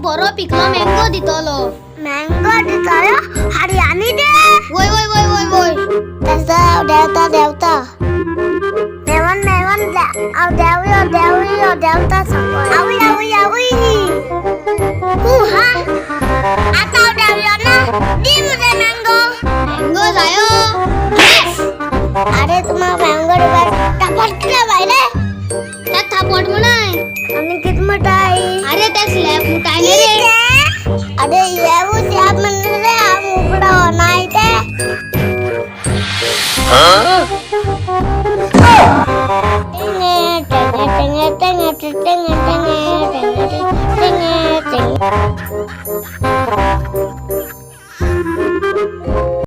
बरो पिकलो मँगो दितलो. मँगो दितलो हरियाणी दे. वय वय वय वय वय. तसं हांव देंवता देंवता मेवन मेवन हांव देंवयो देंवयो देंवता सगळो. आवय आवय आवय हू हा आतां हांव देंवलो ना दी मुझे मँगो. मँगो जायो. येस. अरे तुम्हा मँगो दिवपाक थापट कितें बायले. त्या थापट म्हणाय. आनी कितें म्हणटाय? अरे त्या स्लॅब मुटाय रे. अरे येवू स्लॅब म्हणटा रे हांव उगडो नाय ते. टेंगे टेंगे टेंगे टेंगे टेंगे टेंगे टेंगे टेंगे.